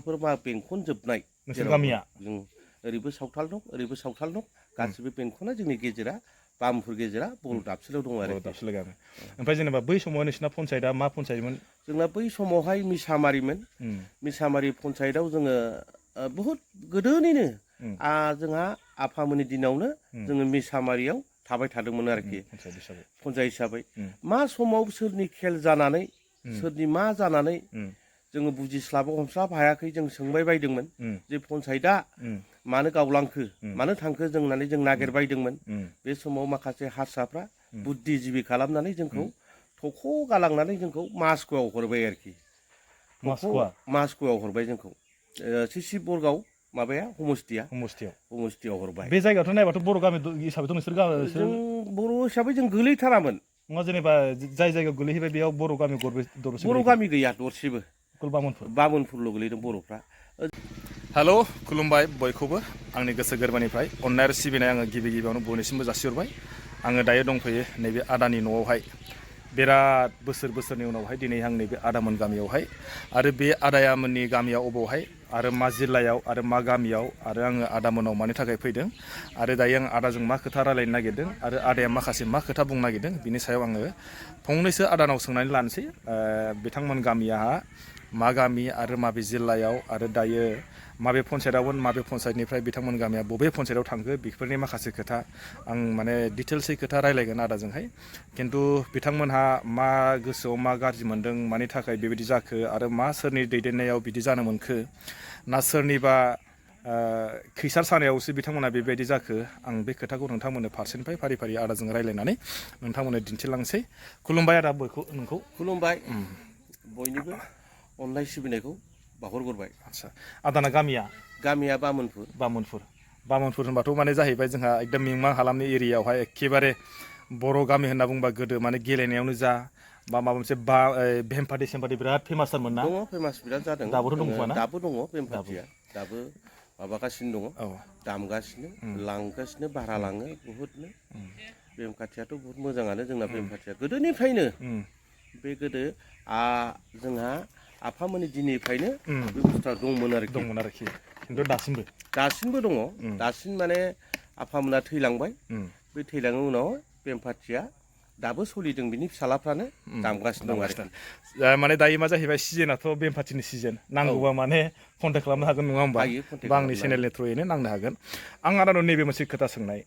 सावथालफोर मा बेंखनजोबनाय नोंसोर गामिया जों ओरैबो सावथाल दं ओरैबो सावथाल दं गासिबो बेंखना जोंनि गेजेरा बामुफुर गेजेरा बर' दाबसेल' दं आरो दाबसेल' गामि ओमफ्राय जेनेबा बै समाव नोंसिना पन्सायतआ मा पन्सायतमोन जोंना बै समावहाय मिसामारिमोन मिसामारि पन्सायतआव जोङो बहुद गोदोनिनो जोंहा आफामोननि दिनावनो जोङो मिसामारियाव थाबाय थादोंमोन आरोखि पन्सायत हिसाबै मा समाव सोरनि खेल जानानै सोरनि मा जानानै जोङो बुजिस्लाब हमस्लाब हायाखै जों सोंबाय बायदोंमोन जे पन्सायतआ मानो गावलांखो मानो थांखो जों होननानै जों नागिरबायदोंमोन बे समाव माखासे हारसाफ्रा बुद्धिजिबि खालामनानै जोंखौ थख' गालांनानै जोंखौ मासख'आव हरबाय आरोखि मासख'आव हरबाय जोंखौ सिसि बरगाव माबाया हमस्तियाव हरबाय बे जायगायावथ' नायबाथ' बर' गामि हिसाबैथ' नोंसोर जों बर' हिसाबै जों गोलैथारामोन नङा जेनेबा जाय जायगायाव गोलैहैबाय बेयाव बर' गामि दरबेसे बर' गामि गैया दरसेबो बामुनफुर बामुनफुरल' गोलैदों बर'फ्रा हेल' खुलुमबाय बयखौबो आंनि गोसो गोरबोनिफ्राय अननाय आरो सिबिनाय आङो गिबि गिबियावनो बयनिसिमबो जासिहरबाय आङो दायो दंफैयो नैबे आदानि न'आवहाय बिराद बोसोरनि उनावहाय दिनै आं नैबे आदामोन गामियावहाय आरो बे आदायामोननि गामियाव अबावहाय आरो मा जिल्लायाव आरो मा गामियाव आरो आङो आदामोनाव मानि थाखाय फैदों आरो दायो आं आदाजों मा खोथा रायलायनो नागिरदों आरो आदाया माखासे मा खोथा बुंनो नागिरदों बिनि सायाव आङो फंनैसो आदानाव सोंनानै लानोसै बिथांमोन गामिया मा गामि आरो माबे जिल्लायाव आरो दायो माबे पन्सायतआवमोन माबे पन्सायतनिफ्राय बिथांमोन गामिया बबे पन्सायतआव थांखो बेफोरनि माखासे खोथा आं माने डिटेल्सै खोथा रायलायगोन आदाजोंहाय खिन्थु बिथांमोनहा मा गोसोआव मा गाज्रि मोनदों मानि थाखाय बेबायदि जाखो आरो मा सोरनि दैदेननायाव बिदि जानो मोनखो ना सोरनिबा खैसार सानायावसो बिथांमोना बेबायदि जाखो आं बे खोथाखौ नोंथांमोननो फारसेनिफ्राय फारि फारि आदाजों रायलायनानै नोंथांमोननो दिन्थिलांसै खुलुमबाय आदा नोंखौ खुलुमबाय बयनिबो अननाय सिबिनायखौ बावहरगोरबाय आदसा आदाना गामिया बामुनफुर होनबाथ' माने जाहैबाय जोंहा एकदम मिमां हालामनि एरियायावहाय एखेबारे बर' गामि होनना बुंबा गोदो माने गेलेनायावनो जा बा माबा मोनसे भेमपाथि सेमपाथि बिराद फेमासथारमोन ना दङ फेमास बिराद जादों दाबोथ' दंखोमा ना दाबो दङ भेमपाथिया दाबो माबागासिनो दङ दामगासिनो लांगासिनो भारा लाङो बुहुदनो भेमपाथियाथ' बुहुद मोजाङानो जोंना भेमपाथिया गोदोनिफ्रायनो बे गोदो जोंहा आफामोननि दिननिफ्रायनो बे बुस्थुआ दंमोन आरोखि खिन्थु दासिमबो दङ दासिम माने आफामोना थैलांबाय बे थैलाङै उनाव भेमपाथिया दाबो सोलिदों बिनि फिसालाफ्रानो दामगासिनो दं आरोखि माने दायो मा जाहैबाय सिजोनाथ' भेमपाथिनि सिजोन नांगौबा माने कन्टेक्ट खालामनो हागोन नङा होमबा बा आंनि चेनेलनि थ्रुयैनो नांनो हागोन आं आदानाव नैबे मोनसे खोथा सोंनाय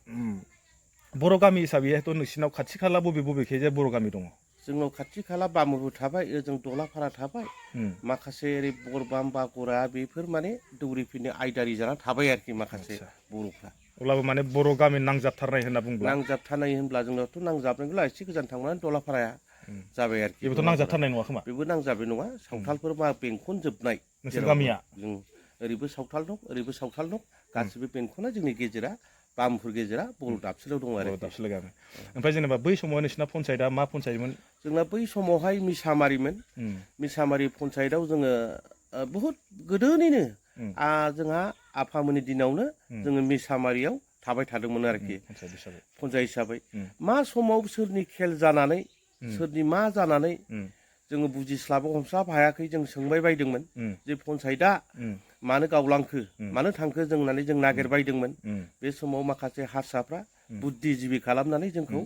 बर' गामि हिसाबैथ' नोंसिनाव खाथि खाला बबेखाय बर' गामि दङ जोंनाव खाथि खाला बामुरबो थाबाय ओजों दलाफारा थाबाय माखासे ओरै बरबाम बागरा बेफोर माने दौरिफोरनि आयदारि जानानै थाबाय आरोखि माखासे बर'फ्रा अब्लाबो माने बर' गामि नांजाबथारनाय होनना बुंब्ला नांजाबथारनाय होनब्ला जोंनावथ' नांजाबनायखौल' एसे गोजान थांनानै दलाफाराया जाबाय आरोखि बेबोथ' नांजाबथारनाय नङा खोमा बेबो नांजाबनाय नङा सावथालफोर मा बेंखनजोबनाय नोंसोर गामिया जों ओरैबो सावथाल दं ओरैबो सावथाल दं गासिबो बेंखना जोंनि गेजेरा बामुफुर गेजेरा बर' दाबसेल' दं आरो दाबसेल' गामि ओमफ्राय जेनेबा बै समाव नोंसिना पन्सायतआ मा पन्सायतमोन जोंना बै समावहाय मिसामारि पन्सायतआव जोङो बहुद गोदोनिनो जोंहा आफामोननि दिनावनो जोङो मिसामारियाव थाबाय थादोंमोन आरोखि पन्सायत हिसाबै मा समाव सोरनि खेल जानानै सोरनि मा जानानै जोङो बुजिस्लाब हमस्लाब हायाखै जों सोंबाय बायदोंमोन जे पन्सायतआ मानो गावलांखो मानो थांखो जों होननानै जों नागिरबायदोंमोन बे समाव माखासे हारसाफ्रा बुद्धिजिबि खालामनानै जोंखौ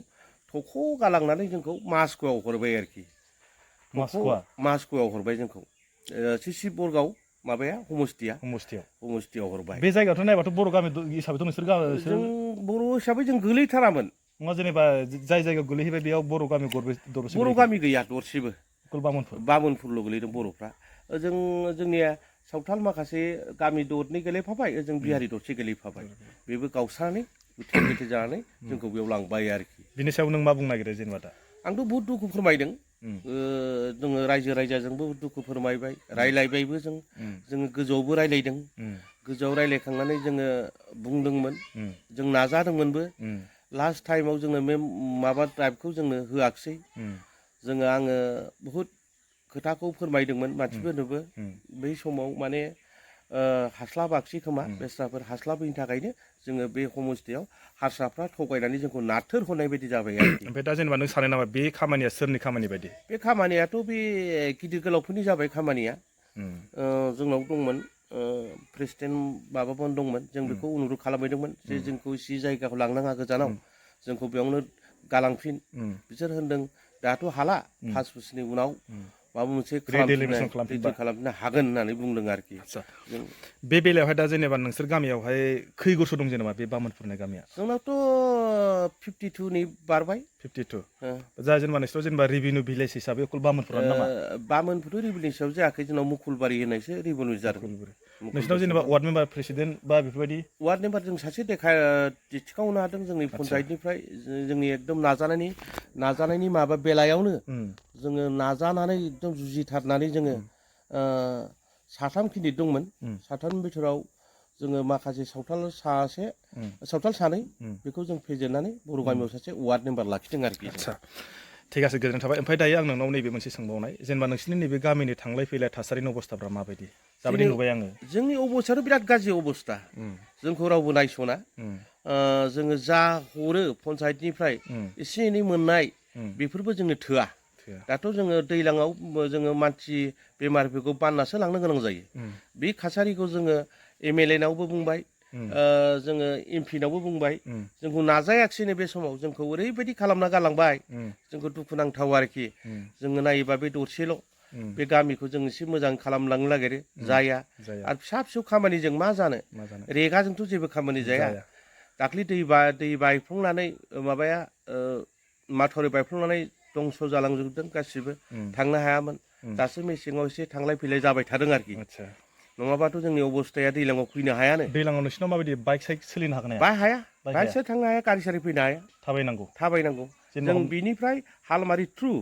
थख' गालांनानै जोंखौ मासख'आव हरबाय आरोखि मासख'आव हरबाय जोंखौ सिसि बरगाव माबाया हमस्तियाव हरबाय बे जायगायावथ' नायबाथ' बर' गामि हिसाबैथ' नोंसोर जों बर' हिसाबै जों गोलैथारामोन नङा जेनेबा जाय जायगायाव गोलैहैबाय बेयाव बर' गामि दरबेसे बर' गामि गैया दरसेबो बामुनफुरल' गोलैदों बर'फ्रा जोंनिया सावथाल माखासे गामि दरनै गोलैफाबाय ओजों बिहारि दरसे गोलैफाबाय बेबो गावस्रानानै गुथे जानानै जोंखौ बेयाव लांबाय आरोखि बिनि सायाव नों मा बुंनो नागिरो जेनेबा दा आंथ' बहुद दुखु फोरमायदों जोङो रायजो राजाजोंबो दुखु फोरमायबाय रायलायबायबो जोङो गोजौआवबो रायलायदों गोजौआव रायलायखांनानै जोङो बुंदोंमोन जों नाजादोंमोनबो लास्ट टाइमाव जोङो बे माबा द्राइभखौ जोंनो होआखिसै आङो बहुद खोथाखौ फोरमायदोंमोन मानसिफोरनोबो बै समाव माने हास्लाबाखिसै खोमा बेस्राफोर हास्लाबैनि थाखायनो जोङो बे हमस्तेयाव हारसाफ्रा थगायनानै जोंखौ नाथ्रोद हरनाय बायदि जाबाय आरोखि ओमफ्राय दा जेनेबा नों सानो नामा बे खामानिया सोरनि खामानि बायदि बे खामानियाथ' बे गिदिर गोलावफोरनि जाबाय खामानिया जोंनाव दंमोन प्रेसिडेन्ट माबामोन दंमोन जों बेखौ अनुरद खालामहैदोंमोन जे जोंखौ एसे जायगाखौ लांनाङा गोजानाव जोंखौ बेयावनो गालांफिन बिसोर होनदों दाथ' हाला 5 बोसोरनि उनाव माबा मोनसे खालामफिननो हागोन होननानै बुंदों आरोखि। बे बेलायावहाय दा जेनेबा नोंसोर गामियावहाय खै गरसो दं जेनेबा बे बामोनफुरनाय गामिया? जोंनावथ' 52नि बारबाय 52 जा जेनेबा नोंसोर जेनेबा रेभिनिउ भिलेज हिसाबै अकल बामोनफुरानो नामा? बामोनफुर रेभिनिउ हिसाबै जायाखै जोंनाव मुकुलबारि होननायसो रेभिनिउ जादों। नोंसिनाव जेनेबा वार्ड मेम्बार प्रेसिडेन्ट बा बेफोरबायदि? वार्ड मेम्बार जों सासे थिखांनो हादों जोंनि पन्सायतनिफ्राय जोंनि एकदम नाजानायनि माबा बेलायावनो जोङो नाजानानै एकदम जुजिथारनानै जोङो 3 केन्डिडेट दंमोन 3नि बिथोराव जोङो माखासे सावथाल 2 बेखौ जों फेजेननानै बर' गामियाव सासे वार्ड मेम्बार लाखिदों आरोखि। आदसा ठीक আছে गोजोननाय थाबाय। ओमफ्राय दायो आं नोंनाव नैबे मोनसे सोंबावनाय जेनेबा नोंसिनि नैबे गामिनि थांलाय फैलाय थासारिनि अबस्थाफ्रा माबायदि जाबायदि नुबाय आङो? जोंनि अबस्थायाथ' बिराद गाज्रि अबस्था जोंखौ रावबो नायस'ना जोङो जा हरो पन्सायतनिफ्राय एसे एनै मोननाय बेफोरबो जोंनो थोआ। दाथ' जोङो दैज्लाङाव जोङो मानसि बेमारफोरखौ बाननासो लांनो गोनां जायो। बे कासारिखौ जोङो MLA नावबो बुंबाय जोङो MP नावबो बुंबाय जोंखौ नाजायाखिसैनो बे समाव जोंखौ ओरैबायदि खालामना गालांबाय जोंखौ दुखुनांथाव आरोखि। जोङो नायोबा बे दरसेल' बे गामिखौ जों एसे मोजां खालामलांनो नागिरो जाया आरो फिसा फिसौ खामानिजों मा जानो रेगाजोंथ' जेबो खामानि जाया। दाख्लै दै बायफ्लंनानै माबाया माथावरि बायफ्लंनानै दंस' जालांजोबदों गासिबो थांनो हायामोन। दासो मेसेङाव एसे थांलाय फैलाय जाबाय थादों आरोखि। नङाबाथ' जोंनि अबस्थाया दैज्लाङाव फैनो हायानो। दैज्लाङाव नोंसिनाव माबायदि बाइक साइक सोलिनो हागोन हाया? बाइक साइक थांनो हाया गारि सारि फैनो हाया। थाबायनांगौ जों बिनिफ्राय हालमारि थ्रु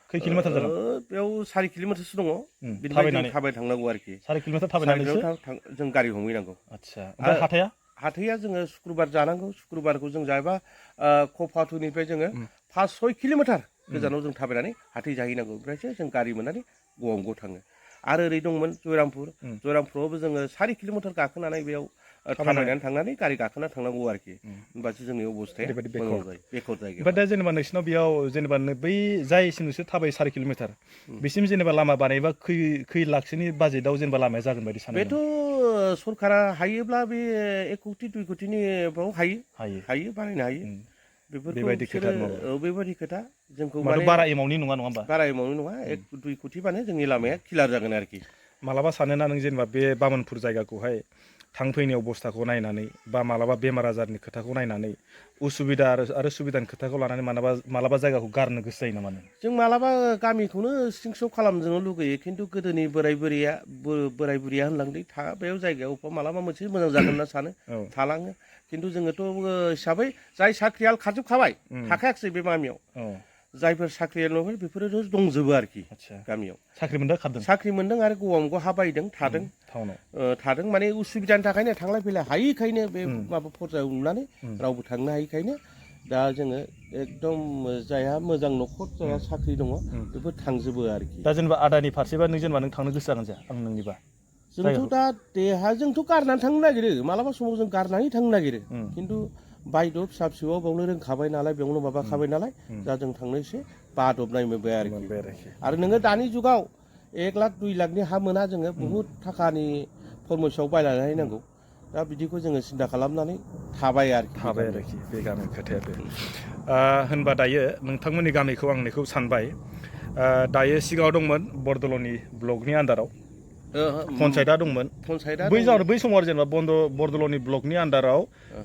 खै किल'मिटार जागोन? बेयाव 4 किल'मिटारसो दङ। बिनिफ्राय जों थाबाय थांनांगौ आरोखि। 4 किल'मिटार थाबायनानैसो जों गारि हमहैनांगौ। आदसा ओमफ्राय हाथाया जोङो शुक्रुबार जानांगौ। शुक्रुबारखौ जों जायोबा कफाथुनिफ्राय जोङो 5-6 किल'मिटार गोजानाव जों थाबायनानै हाथाय जाहैनांगौ। ओमफ्रायसो जों गारि मोननानै गवामगाव थाङो। आरो ओरै दंमोन जयरामपुरावबो जोङो 4 किल'मिटार गाखोनानै बेयाव थाबायनानै थांनानै गारि गाखोना थांनांगौ आरोखि। होमबासो जोंनि अबस्थाया मोजां जायो बेकवार्ड जायगायाव। ओमफ्राय दा जेनेबा नोंसिनाव बेयाव जेनेबा बै जायसिम नोंसोर थाबाय 4 किल'मिटार बिसिम जेनेबा लामा बानायबा खै लाखसोनि बाजेटआव जेनेबा लामाया जागोन बायदि सानो? बेथ' सरकारा हायोब्ला बे 1 कौटि 2 कौटिनिफ्राव हायो बानायनो हायो। बेबायदि खोथा जोंखौ बारा एमाउन्टनि नङा होमबा? बारा एमाउन्टनि नङा 1-2 कौटिबानो जोंनि लामाया क्लियार जागोन आरोखि। मालाबा सानोना नों जेनेबा बे बामोनफुर जायगाखौहाय थांफैनाय अबस्थाखौ नायनानै बा मालाबा बेमार आजारनि खोथाखौ नायनानै उसुबिदा आरो सुबिदानि खोथाखौ लानानै मालाबा जायगाखौ गारनो गोसो जायो नामा नों? जों मालाबा गामिखौनो सिं स्र' खालामनो लुगैयो खिन्थु गोदोनि बोराय बुरिया होनलांदों बेयाव जायगायाव मालाबा मोनसे मोजां जागोन होनना सानो थालाङो। खिन्थु जोङोथ' हिसाबै जाय साख्रियाल खारजोबखाबाय थाखायाखिसै बे गामियाव जायफोर साख्रियाल नङै बेफोरो दंजोबो आरोखि गामियाव। साख्रि मोनदों आरो गवामगाव हा बायदों थादों माने उसुबिदानि थाखायनो थांलाय फैलाय हायिखायनो बे माबा फरजायाव नुनानै रावबो थांनो हायिखायनो दा जोङो एकदम जायहा मोजां न'खर जायहा साख्रि दङ बेफोर थांजोबो आरोखि। दा जेनेबा आदानि फारसेबा जेनेबा नों थांनो गोसो जागोन जाया आं नोंनिबा? जोंथ' दा जोंथ' गारनानै थांनो नागिरो मालाबा समाव जों गारनानै थांनो नागिरो खिन्थु बायद' फिसा फिसौआव बेयावनो रोंखाबाय नालाय बेयावनो माबाखाबाय नालाय दा जों थांनो एसे बादबनाय मोनबाय आरोखि। आरो नोङो दानि जुगाव 1 लाख 2 लाखनि हा मोना जोङो बुहुत थाखानि फरमुसायाव बायनानै नांगौ। दा बिदिखौ जोङो सिन्था खालामनानै थाबाय आरोखि बे गामि खोथाया बे। होनबा दायो नोंथांमोननि गामिखौ आं बेखौ सानबाय दायो सिगाङाव दंमोन बरदल'नि ब्लकनि आन्दाराव पन्सायतआ दंमन बै समाव जेनेबा बरदल'नि ब्लकनि आन्दाराव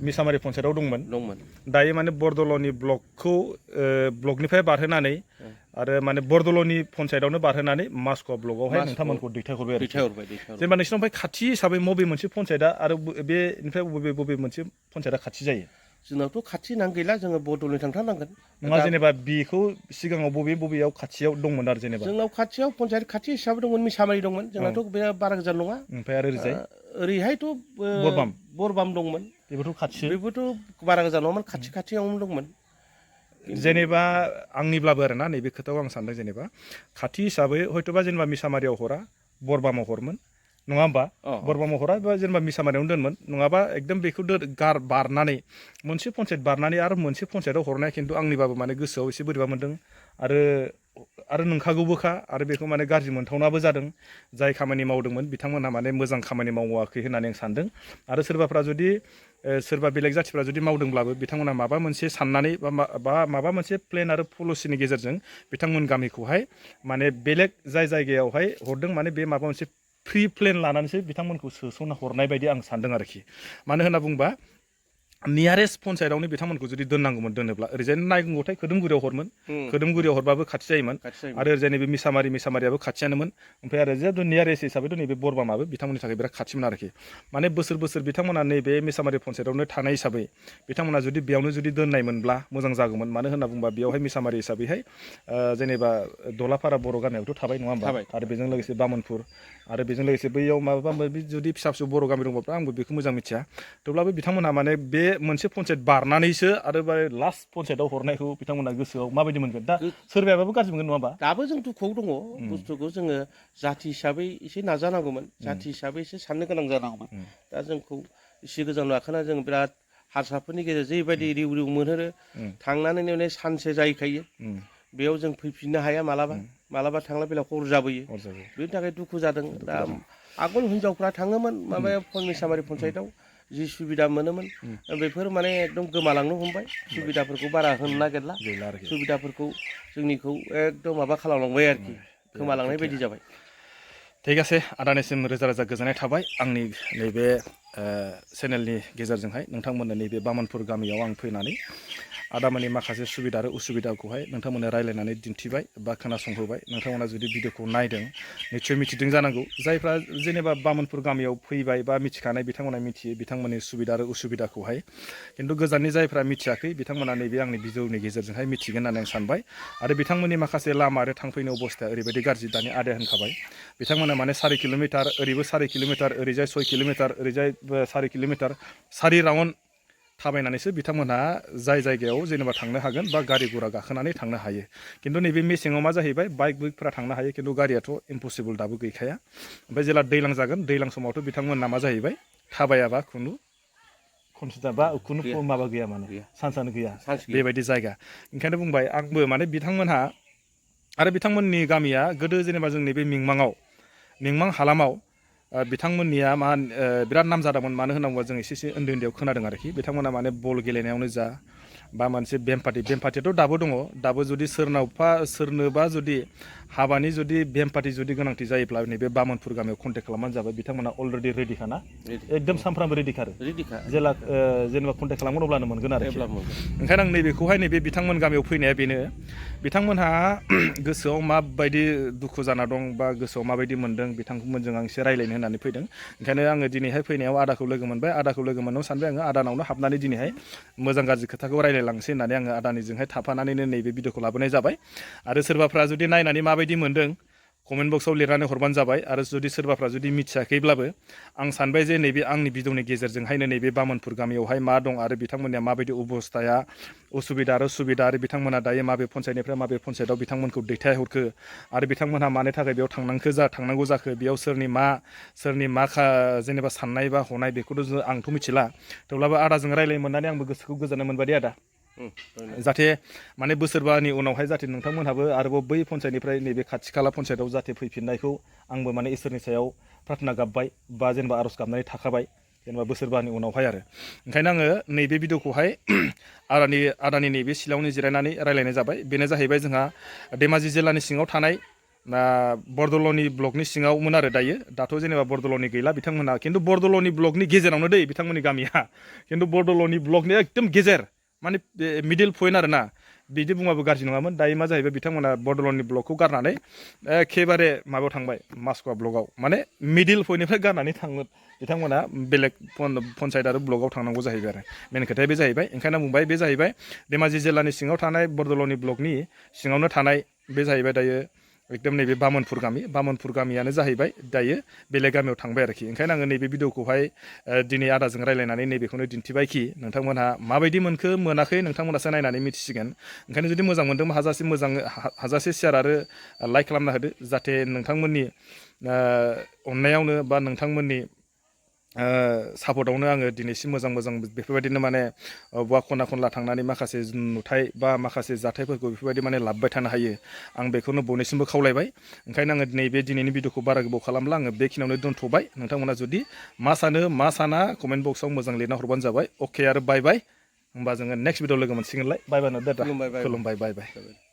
मिसामारि पन्सायतआव दंमोन दायो माने बरदल'नि ब्लकनिफ्राय बारहोनानै आरो माने बरदल'नि पन्सायतआवनो बारहोनानै मास्क'वा ब्लकआवहाय नोंथांमोनखौ दैथायहरबाय जेनेबा नोंसिनाव खाथि हिसाबै बबे मोनसे पन्सायतआ आरो बेनिफ्राय बबे मोनसे पन्सायतआ खाथि जायो? जोंनावथ' खाथि नां गैला जोङो बरदल'नि थांथारनांगोन। नङा जेनेबा बेखौ सिगाङाव बबेयाव खाथियाव दंमोन आरो जेनेबा? जोंनाव खाथियाव पन्सायत खाथि हिसाबै दंमोन मिसामारि दंमोन जोंनाथ' बे बारा गोजान नङा। ओमफ्राय आरो ओरैहायथ' बरबाम दंमोन बेबोथ' खाथि बेबोथ' बारा गोजान नङामोन खाथियावनो दंमोन। जेनेबा आंनिब्लाबो आरोना नैबे खोथाखौ आं सानदों जेनेबा खाथि हिसाबै हयथ'बा जेनेबा मिसामारियाव हरा बरबामाव हरमोन नङा होमबा? बरबामाव हरा जेनेबा मिसामारियावनो दोनमोन नङाबा एकदम बेखौ बारनानै मोनसे पन्सायत बारनानै आरो मोनसे पन्सायतआव हरनाय खिन्थु आंनिबाबो माने गोसोआव एसे बोरैबा मोन्दों आरो आरो नंखागौबोखा आरो बेखौ माने गाज्रि मोनथावनाबो जादों जाय खामानि मावदोंमोन बिथांमोनहा माने मोजां खामानि मावाखै होननानै आं सानदों आरो सोरबाफ्रा जुदि सोरबा बेलेग जाथिफ्रा जुदि मावदोंब्लाबो बिथांमोना माबा मोनसे साननानै बा माबा मोनसे प्लेन आरो पलिसिनि गेजेरजों बिथांमोन गामिखौहाय माने बेलेग जाय जायगायावहाय हरदों माने बे माबा मोनसे प्रि प्लेन लानानैसो बिथांमोनखौ सोसनना हरनाय बायदि आं सानदों आरोखि मानो होनना बुंबा नियारेस्ट पन्सायतआवनो बिथांमोनखौ जुदि दोननांगौमोन दोनोब्ला ओरैजाय नायगंगौथाय खोदोमगुरियाव हरमोन खोदोमगुरियाव हरबाबो खाथि जायोमोन आरो ओरैजाय नैबे मिसामारियाबो खाथियानोमोन ओमफ्राय आरो जिहेतु नियारेस्ट हिसाबैथ' नैबे बरबामाबो बिथांमोननि थाखाय बिराद खाथिमोन आरोखि माने बोसोर बिथांमोना नैबे मिसामारि पन्सायतआवनो थानाय हिसाबै बिथांमोना जुदि बेयावनो जुदि दोननाय मोनब्ला मोजां जागौमोन मानो होनना बुंबा बेयावहाय मिसामारि हिसाबैहाय जेनेबा दलापारा बर' गामियावथ' थाबाय नङा होमबा आरो बेजों लोगोसे बामोनपुर आरो बेजों लोगोसे बैयाव माबा माबि जुदि फिसा फिसौ बर' गामि दङब्ला आंबो बेखौ मोजां मिथिया थेवब्लाबो बिथांमोनहा माने बे मोनसे पन्सायत बारनानैसो आरो लास्ट पन्सायतआव हरनायखौ बिथांमोना गोसोआव माबायदि मोनगोन दा सोरबायाबाबो गाज्रि मोनगोन नङा होमबा दाबो जों दुखुआव दङ बुस्थुखौ जोङो जाथि हिसाबै एसे नाजानांगौमोन जाथि हिसाबै एसे साननो गोनां जानांगौमोन दा जोंखौ एसे गोजान लाखोना जों बिराद हारसाफोरनि गेजेरजों जेबायदि रिउ रिउ मोनहरो थांनानै माने सानसे जाहैखायो बेयाव जों फैफिननो हाया मालाबा थांलाय फैलाय हर जाबोयो बेनि थाखाय दुखु जादों दा आगोल हिनजावफ्रा थाङोमोन माबायाव मिसामारि पन्सायतआव जि सुबिदा मोनोमोन बेफोर माने एकदम गोमालांनो हमबाय सुबिदाफोरखौ बारा होनो नागिरला सुबिदाफोरखौ जोंनिखौ एकदम माबा खालामलांबाय आरोखि गोमालांनाय बायदि जाबाय ठीक আছে आदानिसिम रोजा रोजा गोजोननाय थाबाय आंनि नैबे चेनेलनि गेजेरजोंहाय नोंथांमोननो नैबे बामोनपुर गामियाव आं फैनानै आदामोननि माखासे सुबिदा आरो उसुबिदाखौहाय नोंथांमोननो रायलायनानै दिन्थिबाय बा खोनासंहोबाय नोंथांमोना जुदि भिडिअखौ नायदों निस्सय मिथिदों जानांगौ जायफ्रा जेनेबा बामोनपुर गामियाव फैबाय बा मिथिखानाय बिथांमोना मिथियो बिथांमोननि सुबिदा आरो उसुबिदाखौहाय खिन्थु गोजाननि जायफ्रा मिथियाखै बिथांमोना नैबे आंनि भिडिअनि गेजेरजोंहाय मिथिगोन होननानै आं सानबाय आरो बिथांमोननि माखासे लामा आरो थांफैनो अबस्थाया ओरैबायदि गाज्रि दानि आदाया होनखाबाय बिथांमोना माने 4 किल'मिटार ओरैबो 4 किल'मिटार ओरैजाय 6 किल'मिटार ओरैजाय 4 किल'मिटार 4 राउन्ड थाबायनानैसो बिथांमोनहा जाय जायगायाव जेनेबा थांनो हागोन बा गारि गुरा गाखोनानै थांनो हायो खिन्थु नैबे मेसेङाव मा जाहैबाय बाइकफोरा थांनो हायो खिन्थु गारियाथ' इम्पसिबल दाबो गैखाया ओमफ्राय जेला दैलां जागोन दैलां समावथ' बिथांमोनहा मा जाहैबाय थाबायाबा खुनु कनसिडार बा खुनु माबा गैया माने चान्सआनो गैया बेबायदि जायगा ओंखायनो बुंबाय आंबो माने बिथांमोनहा आरो बिथांमोननि गामिया गोदो जेनेबा जोंनि बे मिंमां हालामाव बिथांमोननिया बिराद नाम जादोंमोन मानो होनना जों एसे उन्दैयाव खोनादों आरोखि बिथांमोना माने बल गेलेनायावनो जा बा मोनसे बेमपार्टियाथ' दाबो दङ दाबो जुदि सोरनोबा जुदि हाबानि जुदि बेमपार्टि जुदि गोनांथि जायोब्ला नैबे बामोनपुर गामियाव कन्टेक्ट खालामबानो जाबाय बिथांमोना अलरेडि रेडिखाना एकदम सानफ्रामबो रेडिखा जेला जेनेबा कन्टेक्ट खालामगोन अब्लानो मोनगोन आरो ओंखायनो आं नैबेखौहाय नैबे बिथांमोन गामियाव फैनाया बेनो बिथांमोनहा गोसोआव माबायदि दुखु जाना दं बा गोसोआव माबायदि मोनदों बिथांमोनजों आं एसे रायलायनो होननानै फैदों ओंखायनो आङो दिनैहाय फैनायाव आदाखौ लोगो मोनबाय आदाखौ लोगो मोननायाव सानबाय आङो आदानावनो हाबनानै दिनैहाय मोजां गाज्रि खोथाखौ रायलायलांसै होननानै आङो आदानिजोंहाय थाफानानैनो नैबे भिडिअखौ लाबोनाय जाबाय आरो सोरबाफ्रा जुदि नायनानै माबायदि मोनदों कमेन्ट बक्सआव लिरनानै हरबानो जाबाय आरो जुदि सोरबाफ्रा जुदि मिथियाखैब्लाबो आं सानबाय जे नैबे आंनि भिडिअनि गेजेरजोंहायनो नैबे बामोनपुर गामियावहाय मा दं आरो बिथांमोननिया माबायदि अबस्थाया उसुबिदा आरो सुबिदा आरो बिथांमोना दायो माबे पन्सायतनिफ्राय माबे पन्सायतआव बिथांमोनखौ दैथायहरखो आरो बिथांमोनहा मानि थाखाय बेयाव थांनांगौ जाखो बेयाव सोरनि मा जेनेबा साननाय बा हनाय बेखौथ' आंथ' मिथिला थेवब्लाबो आदाजों रायलायनो मोननानै आंबो गोसोखौ गोजोननाय मोनबाय दे आदा जाहाथे माने बोसोरबानि उनावहाय जाहाथे नोंथांमोनहाबो आरोबाव बै पन्सायतनिफ्राय नैबे खाथि खाला पन्सायतआव जाहाथे फैफिननायखौ आंबो माने इसोरनि सायाव प्रार्थना गाबबाय बा जेनेबा आर'ज गाबनानै थाखाबाय जेनेबा बोसोरबानि उनावहाय आरो ओंखायनो आङो नैबे भिडिअखौहाय आदानि नैबे सिलायावनो जिरायनानै रायलायनाय जाबाय बेनो जाहैबाय जोंहा धेमाजि जिल्लानि सिङाव थानाय बरदल'नि ब्लकनि सिङावमोन आरो दाथ' जेनेबा बरदल'नि गैला बिथांमोनहा खिन्थु बरदल'नि ब्लकनि गेजेरावनो दै बिथांमोननि गामिया खिन्थु बरदल'नि ब्लकनि एकदम गेजेर माने मिडिल पइन्ट आरो ना बिदि बुङाबो गाज्रि नङामोन दायो मा जाहैबाय बिथांमोना बरदल'नि ब्लकखौ गारनानै एखेबारे माबायाव थांबाय मासख'वा ब्लकआव माने मिडिल पइन्टनिफ्राय गारनानै थाङो बिथांमोना बेलेग पन्सायत आरो ब्लकआव थांनांगौ जाहैबाय आरो मेन खोथाया बे जाहैबाय ओंखायनो बुंबाय बे जाहैबाय धेमाजि जिल्लानि सिङाव थानाय बरदल'नि ब्लकनि सिङावनो थानाय बे जाहैबाय दायो एकदम नैबे बामोनपुर गामियानो जाहैबाय दायो बेलेग गामियाव थांबाय आरोखि ओंखायनो आङो नैबे भिडिअखौहाय दिनै आदाजों रायलायनानै नैबेखौनो दिन्थिबायखि नोंथांमोनहा माबायदि मोनाखै नोंथांमोनासो नायनानै मिथिसिगोन ओंखायनो जुदि मोजां मोनदोंबा हाजासे शेयार आरो लाइक खालामना होदो जाहाथे नोंथांमोननि अननायावनो बा नोंथांमोननि सापर्टआवनो आङो दिनैसिम मोजां बेफोरबायदिनो माने बबेबा खना खनला थांनानै माखासे नुथाय बा माखासे जाथायफोरखौ बेफोरबायदि माने लाबोबाय थानो हायो आं बेखौनो बयनिसिमबो खावलायबाय ओंखायनो आङो नैबे दिनैनि भिडिअखौ बारा गोबाव खालामला आङो बेखिनियावनो दोनथ'बाय नोंथांमोना जुदि मा सानो मा साना कमेन्ट बक्सआव मोजां लिरना हरबानो जाबाय अके आरो बाय बाय होमबा जोङो नेक्स्ट भिडिअ लोगो मोनसिगोनलाय बाय बाय खुलुमबाय खुलुमबाय बाय बाय